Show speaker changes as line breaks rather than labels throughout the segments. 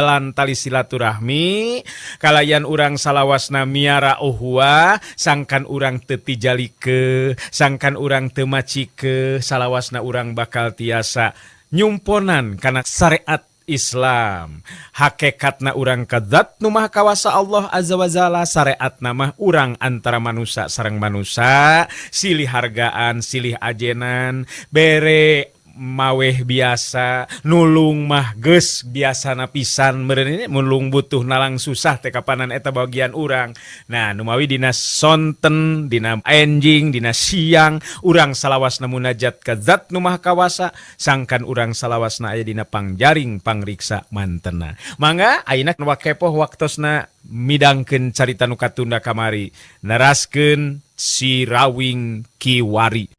Lan tali silaturahmi kalayan urang salawasna miara uhuah sangkan urang teu tijalike sangkan urang teu macike salawasna urang bakal tiasa nyumponan kana syariat Islam hakekatna urang ka zat nu maha kawasa Allah azza wa jalla syariatna mah urang antara manusia sareng manusia silih hargaan silih ajenan bere maweh biasa nulung mah geus biasana pisan meureun ini nulung butuh nalang susah teh kapanan eta bagian urang. Nah, numawi dina sonten, dina enjing, dina siang urang salawasna munajat ka zat nu maha kawasa sangkan urang salawasna aya dina pangjaring pangriksa mantena. Mangga ayeuna wakepoh waktosna midangkeun carita nu katunda kamari neraskeun Si Rawing Kiwari.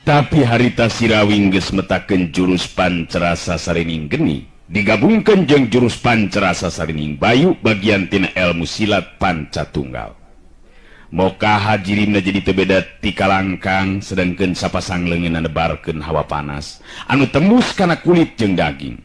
Tapi harita Sirawing geus metakeun jurus pancerasa sarining geni digabungkeun jeung jurus pancerasa sarining bayu bagian tina ilmu silat pancatunggal. Moka hajirimna jadi teu beda ti kalangkang sedangkeun sapasang leungeunna nebarkeun hawa panas anu tembus kana kulit jeung daging.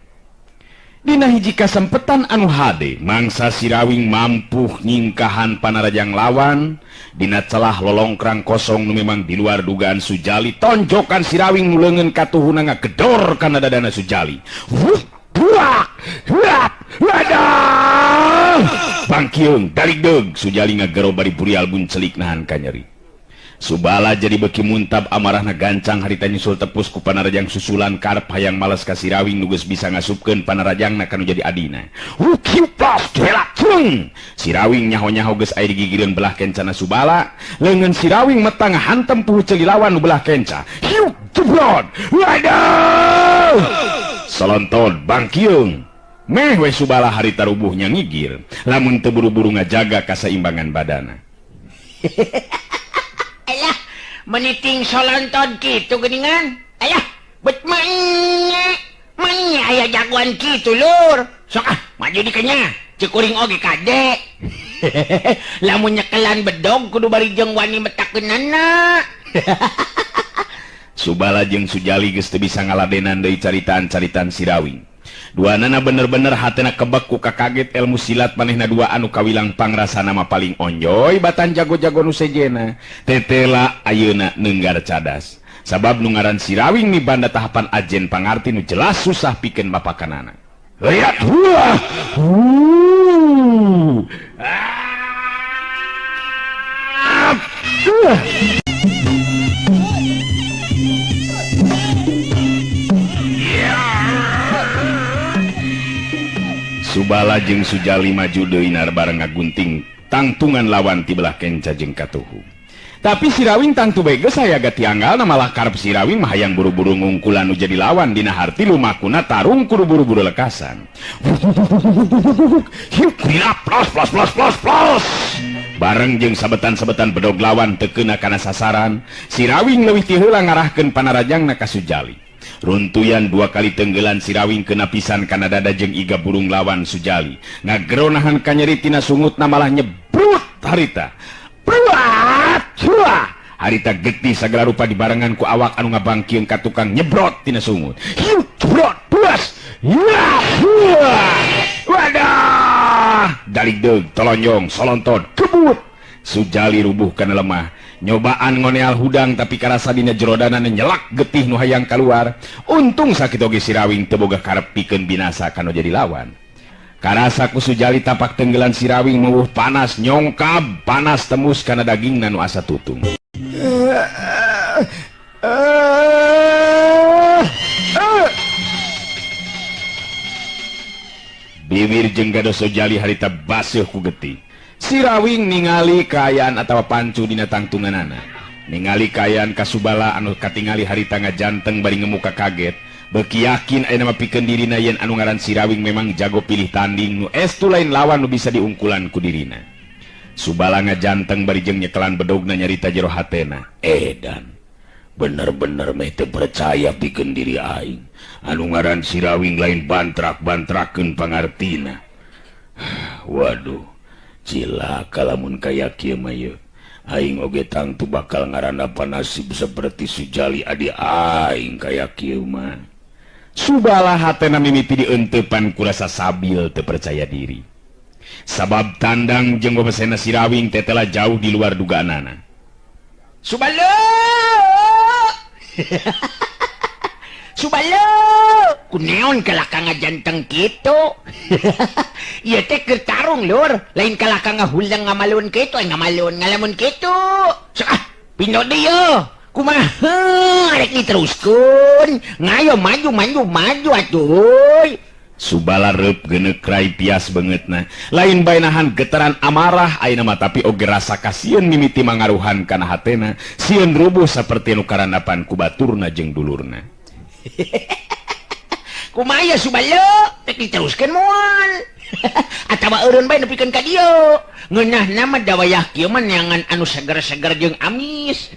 Dina hiji kasempetan anu hade mangsa Sirawing mampu nyingkahan panarajang lawan dina celah lolongkrang kosong nu memang di luar dugaan Sujali tonjokan Sirawing nu leungeun katuhuna ngagedor kana dadana Sujali. Wuh, buak, huap, wadah. Bangkieung daligdeug Sujali ngagero bari burial buncelik nahan kanyeri. Subala jadi beki muntab amarahna gancang harita nyusul tepus ku panarajang susulan karep hayang males ka Sirawing nu geus bisa ngasupkeun panarajangna kanu jadi adina. Wukiu plos duelak cung. Sirawing nyaho-nyaho geus aya digigireun belah kencana Subala, leungeun Sirawing metang hantem puhu ceuli lawan nu belah kenca. Hiuk jebrot. Waduh. Solonton bangkieung. Meh we Subala harita rubuhnya ngigir, lamun teu buru-buru ngajaga kasaimbangan badana.
Alah, meniting solonton kitu geuningan. Alah, bet manya. Manya aya jagoan kitu lur. Sok ah, maju dikenya. Ceuk kuring oge kade. Lamun nyekelan bedog kudu bari jeung wani metakeunana.
Subala jeung Sujali geus teu bisa ngaladenan deui caritaan-caritaan Sirawing. Duanana bener-bener hatena kebek ku kakaget ilmu silat manehna dua anu kawilang pangrasana mah paling onjoy batan jago-jago nu sejena. Tetela ayeuna neunggar cadas. Sabab nu ngaran Sirawing mibanda tahapan ajen pangarti nu jelas susah pikeun bapakanana. Lihat wah. Subala jeung Sujali maju deui bareng ngagunting tangtungan lawan ti belah kenca jeung katuhu. Tapi Sirawing tangtu bae geus aya gatianggalna malah karep Sirawing mah hayang buru-buru ngungkulan nu jadi lawan dina harti lumakuna tarung kudu buru-buru lekasan. Hiuk plos plos plos plos plos. Bareng jeung sabetan-sabetan bedog lawan teu keuna kana sasaran, Sirawing leuwih ti heula ngarahkeun panarajangna ka Sujali. Runtuyan dua kali tenggelan Sirawing kena pisan kana dada jeung iga burung lawan Sujali. Ngagero nahan kanyeri tina sungutna malah nyebrut harita. Bruat! Huah! Harita getih sagala rupa dibarengan ku awak anu ngabangkieun ka tukang nyebrot tina sungut. Hiuk jebrot puas. Yah! Huah! Wadah! Daligdeug tolonjong solonton kebut. Sujali rubuh kana lemah. Nyobaan ngoneal hudang tapi karasa dina jerodana nyelak getih nu hayang kaluar. Untung sakit oge Sirawing teu boga karep pikeun binasa kanu jadi lawan. Karasa ku Sujali tapak tenggelan Sirawing meuwuh panas nyongkab panas tembus kana dagingna nu asa tutung. Bibir jeung gados Sujali harita baseuh ku getih. Sirawing ningali kaayaan atawa pancu dina tangtunganana. Ningali kaayaan kasubala anu katingali harita ngajanteng bari ngemuka kaget. Beuki yakin ayeuna mah pikeun dirina yen anu ngaran Sirawing memang jago pilih tanding nu estu lain lawan nu bisa diungkulan ku dirina. Subala ngajanteng bari jeung nyekelan bedogna nyarita jero hatena. Edan, bener-bener meh teu percaya pikeun diri aing. Anu ngaran Sirawing lain bantrak-bantrakeun pangartina. Waduh. Cilaka lamun kaya kieu mah yeuh. Aing oge tangtu bakal ngarandapan nasib seperti Sujali adi aing kaya kieu mah. Subala hatena mimiti dienteupan ku rasa sabil teu percaya diri. Sabab tandang jeung wewesena Sirawing teh telah jauh di luar dugaanana.
Subala. Subala, kuneon kalah ka ngajanteng kitu. Ieu teh keur tarung lur, lain kalah ka ngahulang ngamalun kitu, ngamalun ngalamun kitu. Sok ah, pindo deui yeuh. Kumaha rek diteruskeun? Ngayo maju maju maju atuh.
Subala reup geuneuk rai pias beungeutna. Lain bae nahan getaran amarah ayeuna mah tapi oge rasa kasieun mimiti mangaruhan kana hatena, sieun rubuh saperti nu karandapan ku baturna jeung dulurna.
Kumaha ya Subala? Rek diteruskeun moal. Atawa eureun bae nepikeun ka dieu. Ngeunahna mah da wayah kieu mah neangan anu seger-seger jeung amis.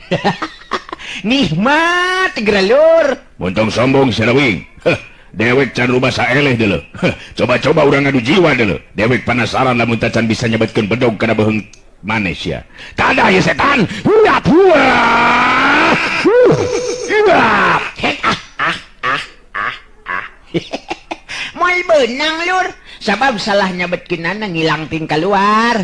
Nikmat geura lur.
Montong sombong Sirawing. Dewek can rubah saeleh deuleu. Coba-coba urang ngadu jiwa deuleu. Dewek panasaran lamun tacan bisa nyebetkeun bedog kana beuheung manes ya. Tadah ye setan. Huap huap. Huap.
Ah ah ah ah ah. Moal beunang lur. Sabab salah nyebetkeunana ngilang ting kaluar.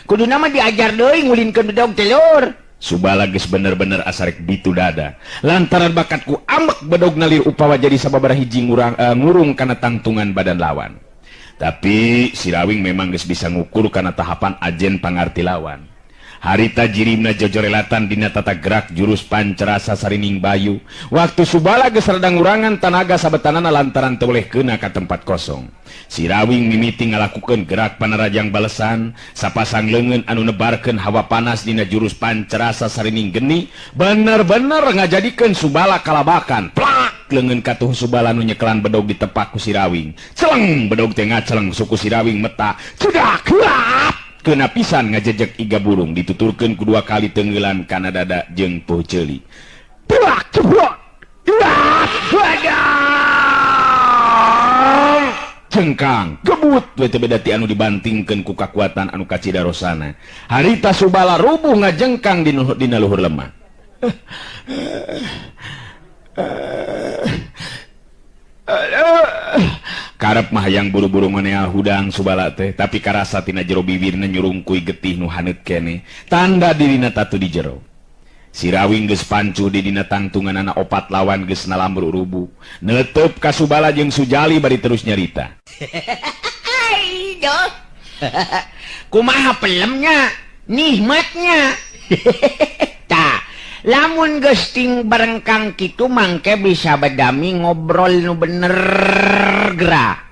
Kuduna mah diajar deui ngulinkeun bedog teh lur.
Subala geus bener-bener asarek bitu dada lantaran bakatku ambek bedog nalir upawa jadi sababaraha hiji ngurung kana tangtungan badan lawan. Tapi Sirawing memang geus bisa ngukur kana tahapan ajen pangarti lawan. Harita jirimna jojorelatan dina tata gerak jurus pancerasa sarining bayu. Waktu Subala geus rada ngurangan tanaga sabetanana lantaran teu boleh keuna ka tempat kosong. Sirawing mimiti ngalakukeun gerak panarajang balesan, sapasang leungeun anu nebarkeun hawa panas dina jurus pancerasa sarining geni, bener-bener ngajadikeun Subala kalabakan. Plak leungeun katuh Subala nu nyekelan bedog ditepak ku Sirawing. Celeng bedog teh ngaceleng suku Sirawing meta. Cedak huap. Kena pisan ngajejek iga burung dituturkeun ku dua kali tenggelan kana dada jeung poh ceuli. Plak ceblok. Wadah. Cengkang gebut we teh beda ti anu dibantingkeun ku kakuatan anu kacida rosana. Harita Subala rubuh ngajengkang dina luhur lemah. Karep mah hayang buru-buru ngoneal hudang Subala teh, tapi karasa tina jero bibirna nyurungkuy getih nu haneut keneh, tanda dirina tatu di jero. Sirawing geus pancuh di dina tangtunganana opat lawan geus nalamru rubuh. Neuteup ka Subala jeung Sujali bari terus nyarita.
Kumaha pelemnya, nikmatnya. Tah, lamun geus ting barengkang kitu mangke bisa badami ngobrol nu bener geura.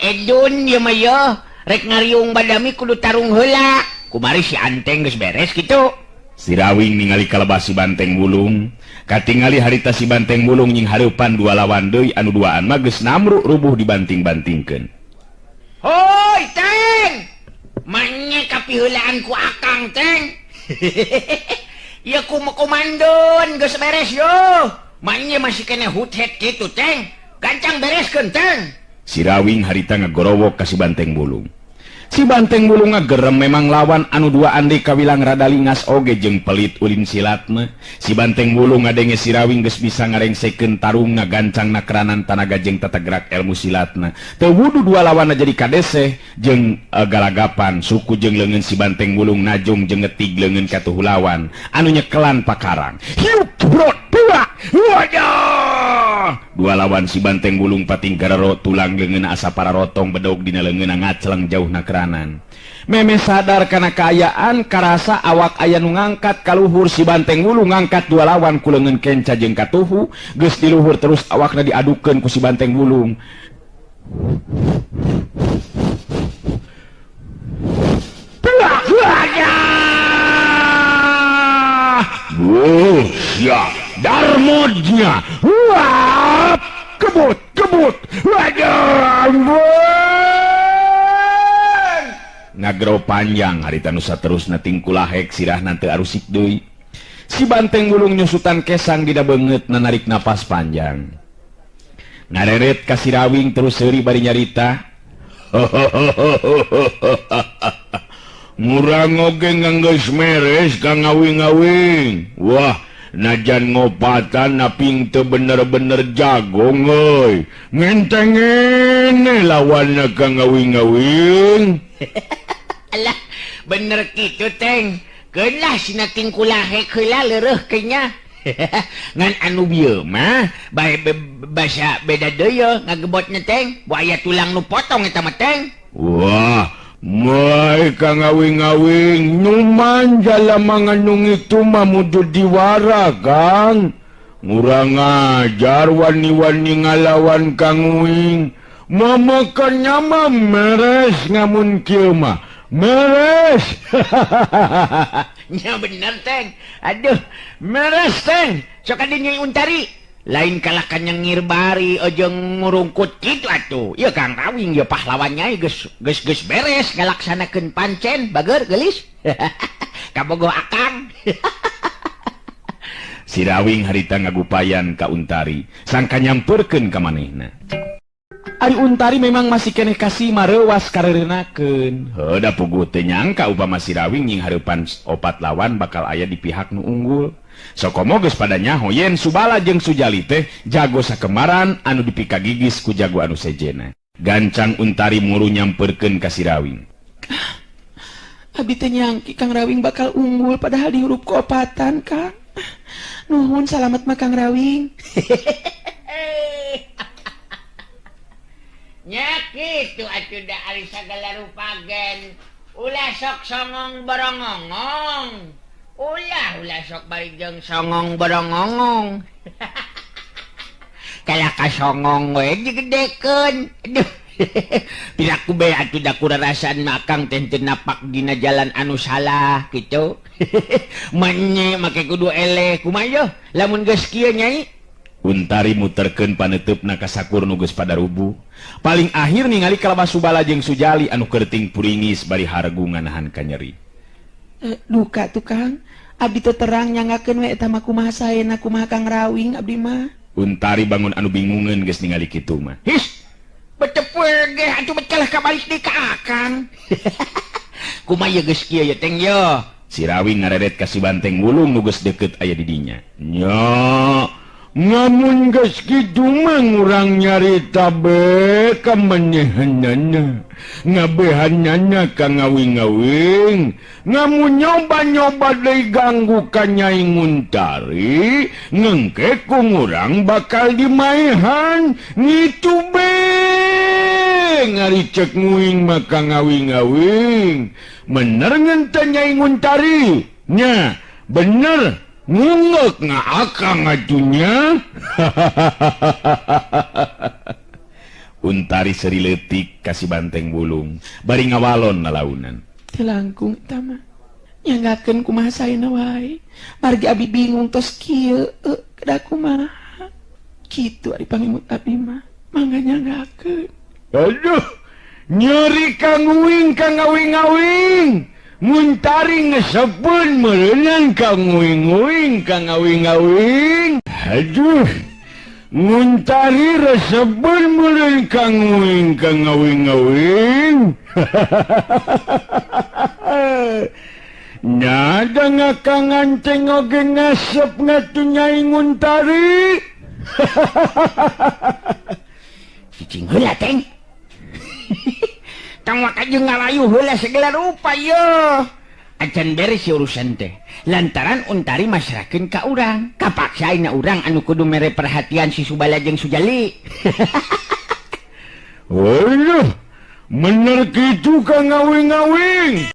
Edun ieu mah yeuh, rek ngariung badami kudu tarung heula. Kumari si Anteng geus beres kitu.
Sirawing ningali kalebah si Banteng Wulung, katingali harita si Banteng Wulung nying hareupan dua lawan deui anu duaan mah geus namru rubuh dibanting-bantingkeun.
Hoi Teng, manya kapiheulaan ku Akang Teng. Ieu ku komandon geus beres yo. Manya masih kena huthet kitu Teng. Gancang bereskeun Teng.
Sirawing harita ngagorowok ka si Banteng Wulung. Si Banteng Wulung ngagerem memang lawan anu duaan deui kawilang rada lingas oge jeung pelit ulin silatna. Si Banteng Wulung ngadenge Sirawing geus bisa ngarengsekeun tarungna gancangna keranan tanaga jeung tata gerak ilmu silatna. Teu wudu dua lawanna jadi kadeseh jeung galagapan suku jeung leungeun si Banteng Wulung najong jeung ngetig leungeun katuhu lawan anu nyekelan pakarang. Hiup brot dua. Wadah! Dua lawan si Banteng Wulung pating garero tulang leungeun asa pararotong bedog dina leungeunna ngaceleng jauhna keranan. Meme sadar kana kaayaan karasa awak aya nu ngangkat kaluhur si Banteng Wulung ngangkat dua lawan ku leungeun kenca jeung katuhu geus di luhur terus awakna diadukeun ku si Banteng Wulung. Wuh, ya darmodnya. Wah, kebut, kebut. Waduh, ampun. Ngagro panjang harita nu saterusna tingkulahek sirahna teu arusik deui. Si Banteng Wulung nyusutan kesang dina beungeutna narik napas panjang. Ngareret ka Sirawing terus seuri bari nyarita. Murang oge nganggeus meres Kang Awing-awing. Wah, najan ngopatan naping teu bener-bener jagong euy. Ngentengene lawanna Kang Awing-awing.
Alah, bener kitu Teng. Keun lah sina tingkulahe heula leureuh kenya. Ngan anu bieu mah bae basa beda deui ngagebotna Teng. Buaya tulang nu potong eta mah Teng.
Wah, moy Kang Awing-awing nyuman jalama anu ngitu mah mudu diwara Kang. Ngurang ajar wani-wani ngalawan Kang Uing. Momokeun mah meres ngamun kieu mah. Meres.
Nya bener Teng. Aduh, meres Teng. Sok adi Nyai Untari. Lain kalah ka nyengir bari jeung ngurungkut kitu atuh. Ieu Kang Rawing ieu pahlawan Nyai geus geus geus beres ngalaksanakeun pancen bager geulis. Kabogoh akang.
Si Rawing harita ngagupayan ka Untari, sangka nyamperkeun ka manehna. Ari Untari memang masih keneh kasih mareuwas kareurenakeun. Heuh da puguh teu nyangka upama si Rawing nying hareupan opat lawan bakal aya di pihak nu unggul. Sokomo geus pada nyaho yen Subala jeung Sujali teh jago sakemaran anu dipikagigis ku jago anu sejena. Gancang Untari muru nyamperkeun ka si Rawing.
Abi teh nyangki Kang Rawing bakal unggul padahal dihurup ku opatan Kang. Nuhun salamet mah Kang Rawing.
Nya kitu atuh da ari sagala rupa gen. Ulah sok songong borongongong. Ulah ulah sok bari jeung songong borongongong. Kalah ka songong we digedekeun. Aduh. Piraku bae atuh da kurarasaan mah akang teh teu napak dina jalan anu salah kitu. Manye make kudu eleh kumaha yeuh lamun geus kieu Nyai.
Untari muterkeun paneuteup ka sakur nu geus pada rubuh. Paling akhir ningali kalabah Subala jeung Sujali anu kerting puringis bari hargu nganahan kanyeri.
Duka tuh Kang, abdi teu terang nyangakeun we eta mah kumaha saena kumaha Kang Rawing abdi mah.
Untari bangun anu bingungeun geus ningali kitu mah.
His, betepeuh ge atuh bet kalah kabalik deui ka akang. Kumaha ye geus kieu ye Teng ye?
Si Rawing ngareret ka si Banteng Wulung nu geus deukeut aya di dinya. Nya, ngamun geus kitu mah urang nyarita be ka manehanana. Ngabehanana ka ngawing-ngawing. Ngamun nyoba-nyoba deui ganggu ka Nyai Untari, ngengke ku urang bakal dimaehan. Ngitu be ngaricek nguing mah ka ngawing-ngawing. Bener ngenteu Nyai Untari? Nya, bener. Ngungek ngaakang atunya. Untari seri leutik ka si Banteng Wulung bari ngawalon lalaunan.
Teu langkung eta mah. Nyanggakeun kumaha saena wae. Margi abi bingung tos kieu kedah kumaha. Kitu ari pangimut abi mah. Mangga nyanggakeun.
Aduh, nyeri Kang Uing Kang Awing-awing. Muntari ngesepeun meureunan Kang Uing-uing Kang Awing-awing. Aduh, muntari resepeun meureun Kang Uing Kang Awing-awing. Nada ngakang anceng oge ngasep ngatu Nyai Untari.
Cicing heula Teng. Tong waka jeung ngalayu heula segala rupa ye. Acan beres urusan teh. Lantaran Untari masrahkeun ka urang. Kapaksa ayeuna urang anu kudu mere perhatian si Subala jeung Sujali.
Waduh, bener kitu Kang Awing-awing.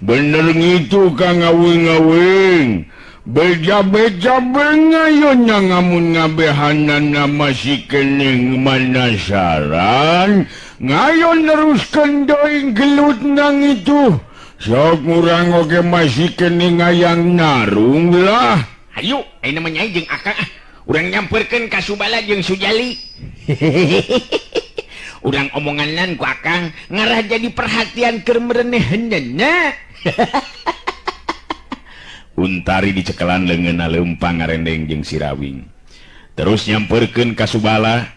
Bener ngitu Kang Awing-awing. Beja-beja bengayon ngamun ngabehanana masih kening manasaran. Ngayon neruskeun deui gelut nang itu. Sok urang oge masih kening hayang narung lah.
Hayu, ayeuna mah Nyai jeung akang ah. Urang nyamperkeun ka Subala jeung Sujali. Urang omonganan ku akang ngarah jadi perhatian keur mereneheunna.
Untari dicekelan leungeunna leumpang ngarendeng jeung si Rawing. Terus nyamperkeun ka Subala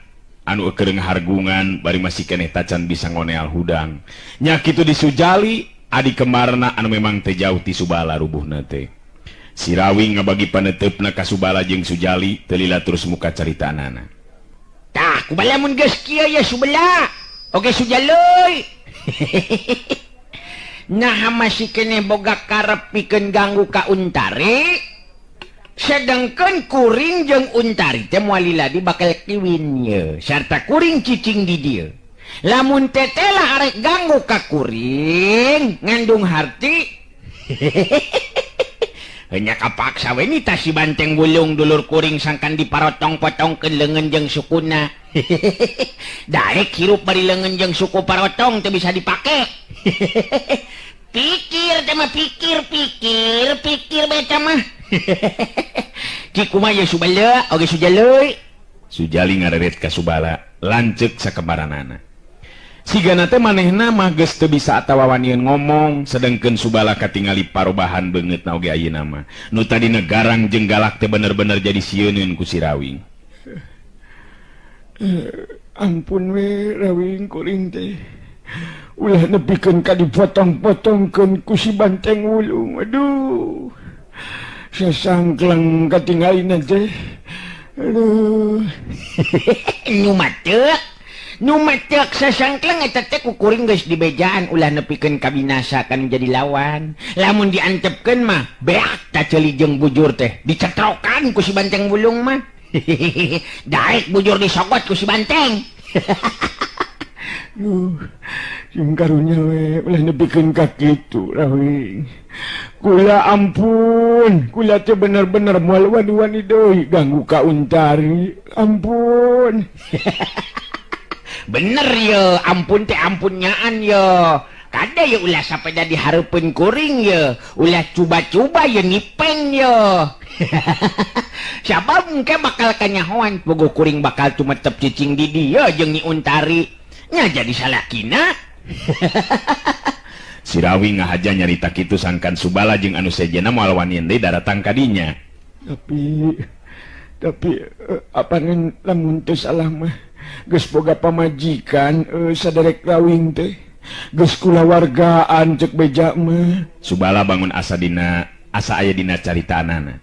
Anu keur ngahargungan bari masih keneh tacan bisa ngoneal hudang. Nya kitu di Sujali adi kembarna anu memang teu jauh ti Subala rubuhna teh. Si Rawing ngabagi paneuteup-na ka Subala jeung Sujali teu lila terus muka caritanana.
Tah kubala mun geus kieu ya Subala. Oge Sujali. Nah masih keneh boga karep pikeun ganggu ka Untari. Sedangkan kuring jeung Untari teh moal lila di bakal kiwin ye sarta kuring cicing di dieu. Lamun tetela arek ganggu ka kuring ngandung harti hanya kapaksa we nita si banteng wulung dulur kuring sangkan diparotong-potongkeun leungeun jeung sukuna. Daek hirup bari leungeun jeung suku parotong teu bisa dipake. Pikir teh mah pikir pikir pikir beta mah. Ki kumaha ye Subala oge Sujali.
Sujali ngareret ka Subala lanceuk sakembaranana. Sigana teh manehna mah geus teu bisa atawa wanian ngomong sedengkeun Subala katingali parobahan beungeutna oge ayeuna mah. Nu tadina garang jeung galak teh bener-bener jadi sieuneun ku si Rawing.
Ampun we Rawing kuring teh. Ulah nepikeun ka dipotong-potongkeun ku si banteng wulung. Aduh. Sasangkleng katingalina teh. Aduh.
Nu matek sasangkleng eta teh ku kuring geus dibejaan ulah nepikeun ka binasa kan jadi lawan. Lamun diantepkeun mah beak ta ceuli jeung bujur teh dicetrokan ku si banteng wulung mah. Daek bujur disogot ku si banteng.
Duh, sing karunya we ulah nepikeun ka kitu Rawing. Kula ampun, kula teh bener-bener moal wani-wani deui ganggu ka Untari. Ampun.
Bener ye, ampun teh ampun nyaan ye. Kada ye ulah sapeda dihareupeun kuring ye, ulah cuba-cuba ye nipeng ye. Sabab engke bakal kanyahoan puguh kuring bakal tumetep cicing di dieu jeung Nyi Untari. Nya jadi salakina.
Si Rawing ngahaja nyarita kitu sangkan Subala jeung anu sejenna moal wanian deui daratang ka dinya.
Tapi apanan lamun teu salah mah geus boga pamajikan saderek Rawing teh geus kulawargaan cek beja mah.
Subala bangun asa dina asa aya dina caritaanana.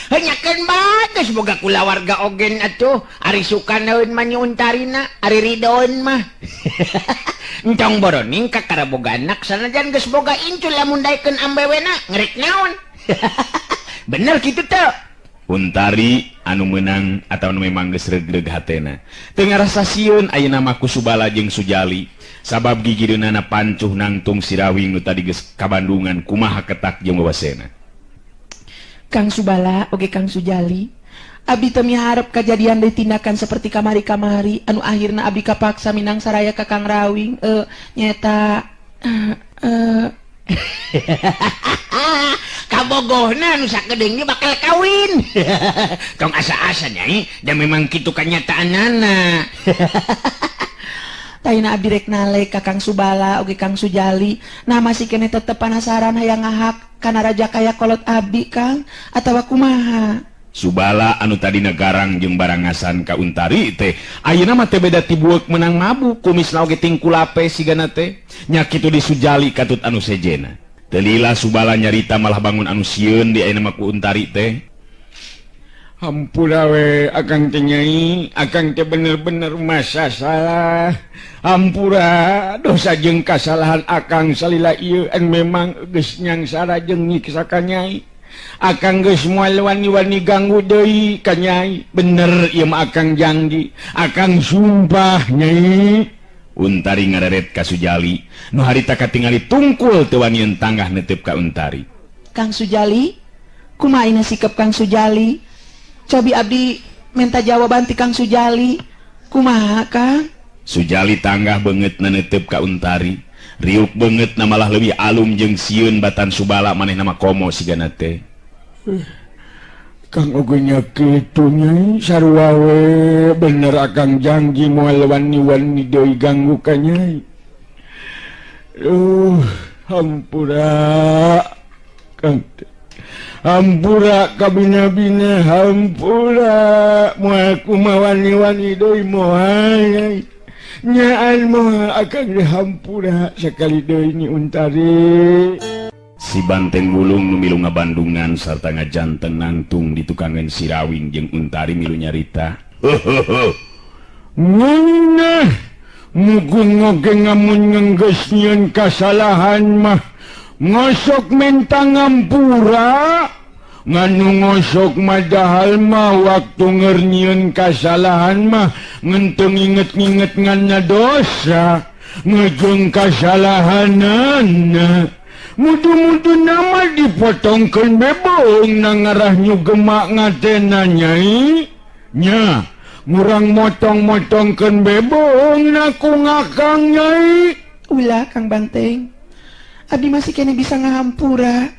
Henyakeun bae geus boga kulawarga ogen atuh ari suka naeun mah Nyi Untarina ari ridoeun mah. Entong boroning ka karaboga anak sanajan geus boga incu lamun daekeun ambewena ngerek naon. Bener kitu teu?
Untari anu meunang atawa nu memang geus regreg hatena. Teu ngarasa sieun ayeuna mah ku Subala jeung Sujali sabab gigireunana pancuh nangtung si Rawing nu tadi geus kabandungan kumaha ketak jeung wawasena.
Kang Subala oge Kang Sujali, abdi teu miharep kajadian deui tindakan seperti kamari-kamari anu akhirna abdi kapaksa minang saraya ka Kang Rawing nyeta
kabogohna nu sakedeung ge bakal kawin. Tong asa-asa nyai da memang kitu kanyataanana.
Taina abdi rek nalek ka Kang Subala oge Kang Sujali, nah masih keneh tetep penasaran hayang ngahak kana raja kaya kolot abdi Kang atawa kumaha.
Subala anu tadina garang jeung barangasan ka Untari teh ayeuna mah teh beda ti bueuk meunang mabuk kumisna oge tingkulape sigana teh nya kitu di Sujali katut anu sejena. Teu lila Subala nyarita malah bangun anu sieun di ayeuna mah ku Untari teh.
Hampura we akang teh nyai, akang teh bener-bener masa salah. Hampura dosa jeung kasalahan akang salila ieu an memang geus nyangsara jeung nyiksa ka nyai. Akang geus moal wani-wani ganggu deui ka nyai. Bener ieu mah akang janji, akang sumpah nyai.
Untari ngareret ka Sujali nu harita katingali tungkul teu wanian tanggah netep ka Untari.
Kang Sujali, kumaha ina sikap Kang Sujali? Cobi abdi minta jawaban ti Kang Sujali. Kumaha Kang?
Sujali tanggah beungeutna netep ka Untari. Riuk beungeutna malah leuwih alum jeung sieun batan Subala manehna mah komo sigana teh.
Kang oge nya kitu nyai sarua we bener akang janji moal wani-wani deui ganggu ka nyai. Hampura Kang.
Hampura kabina-bina, hampura. Moal kumaha wani-wani deui, moal Nyai. Nyaan moal akan dihampura sekali deui, Nyi Untari.
Si Banteng Wulung nu milu ngabandungan sarta ngajanteng nangtung di tukangan Sirawing jeung Untari milu nyarita.
Ngeunah mugung oge ngamun ngenggeus nyieun kasalahan mah ngosok menta ngampura, nganu ngosok madahal mah waktu ngeur nyieun kasalahan mah ngenteng inget-inget nganna dosa ngejeng kasalahanana. Mudu-mudu nama dipotongkeun bebong na ngarah nyugemak ngatena, Nyai. Nya ngurang motong-motongkeun bebong na ku ngakang, Nyai.
Ulah, Kang Banteng. Abdi masih kene bisa ngahampura.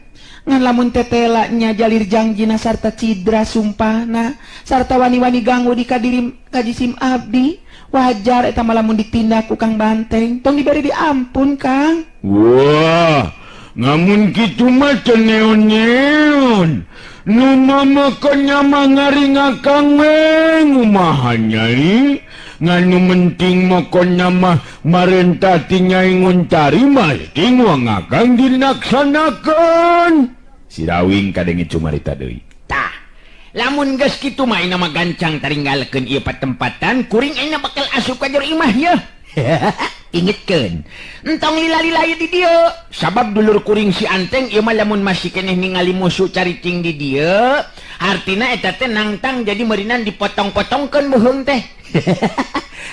Ngan lamun tetela nya jalir jangjina sarta cidra sumpahna sarta wani-wani ganggu di kadirim kajisim abdi, wajar eta mah lamun ditindak ku Kang Banteng. Tong diberi diampun, Kang.
Wah, ngamun kitu mah teu neon-neon. Nu mamakeun mah ngaringakang we ngumaha, Nyai? Nganu penting mokona mah marentah ti Nyai Nguntari masti ngakang dilaksanakeun.
Sirawing kadenge cumarita deui.
Tah, lamun geus kitu mah ayeuna mah gancang taringgalkeun ieu patempatan, kuring ayeuna bakal asup ka jero imah yeuh. Ingetkeun, entong lila-lila ieu di dieu. Sabab dulur kuring si Anteng ieu mah lamun masih keneh ningali musuh caricing di dieu, artina eta teh nangtang jadi meurinan dipotong-potongkeun beuheung teh.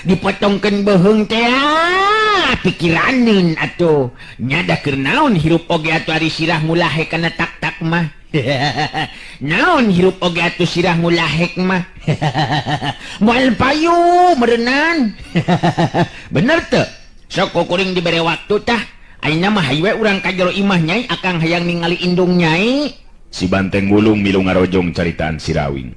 Dipotongkeun beuheung teh, ah, pikiraneun atuh. Nya da keur naon hirup oge atuh ari sirah ngulahe kana tak-tak mah. Naon hirup oge atuh sirah ngulahek mah. Moal payu meureunan. Bener teu? Sok kuring dibere waktu tah. Ayeuna mah hayu we urang ka jero imah, Nyai, akang hayang ningali indung Nyai.
Si Banteng Wulung milu ngarojong caritaan Sirawing.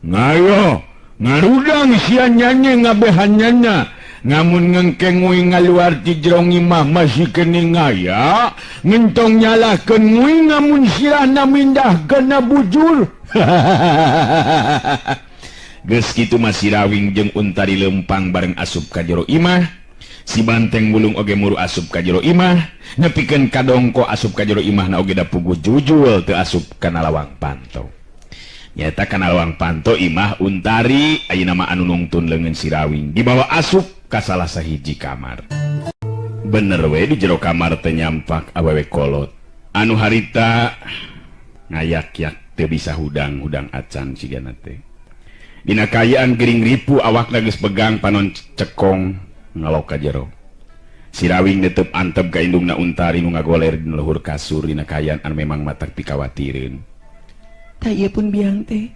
Ngayo, ngarudang sia nyanyi ngabehanana. Ngamun ngengkeng nguing ngaluar ti jero imah masih kene ngaya, ngentong nyalahkeun nguing ngamun sirahna mindah kana bujur.
Geus kitu mah Sirawing jeung Untari lempang bareng asup ka jero imah. Si Banteng Wulung oge muru asup ka jero imah, nepikeun kadongko asup ka jero imahna oge da puguh jujul teu asup kana lawang panto. Nyata kana lawang panto imah Untari ayeuna mah anu nungtun leungeun Sirawing dibawa asup ka salah sahiji kamar. Bener we di jero kamar teh nyampak awewe kolot anu harita ngayak-yak teu bisa hudang-hudang acan sigana teh. Dina kaayaan gering ripu awakna geus begang panon cekong ngalok ka jero. Sirawing netep antep ka indungna Untari nu ngagoler dina luhur kasur dina kaayaan anu memang matak pikawatireun.
Tah ieu pun biang teh.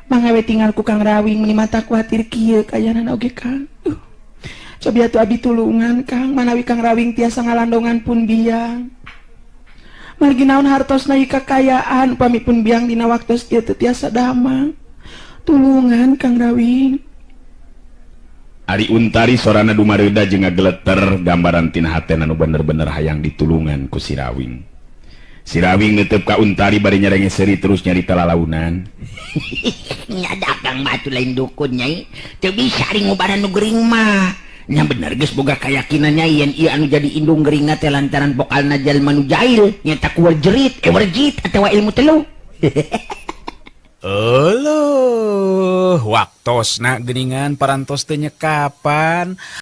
Mangga we tinggal ku Kang Rawing meuni mata kuatir kieu kayanan oge, Kang. Cobi atuh abi tulungan, Kang, manawi Kang Rawing tiasa ngalandongan pun biang. Margi naon hartosna ieu kakayaan upami pun biang dina waktos ieu teu tiasa damang. Tulungan, Kang Rawing.
Ari Untari sorana dumareuda jeung ngageleter gambaran tina hatena nu bener-bener hayang ditulungan ku Sirawing. Sirawing netep ka Untari bari nyerenge seuri terus nyarita lalaunan.
Nya dagang mah atuh lain dukun, Nyai. Teu bisa ari ngubaran nu gering mah. Nya bener geus boga kayakinan, Nyai, yen ieu anu jadi indung geringna teh lantaran bokalna jalma nu jahil nyaeta ku werjerit, werjit atawa ilmu telu.
Euleuh, waktosna geuningan parantos teh nyekapan.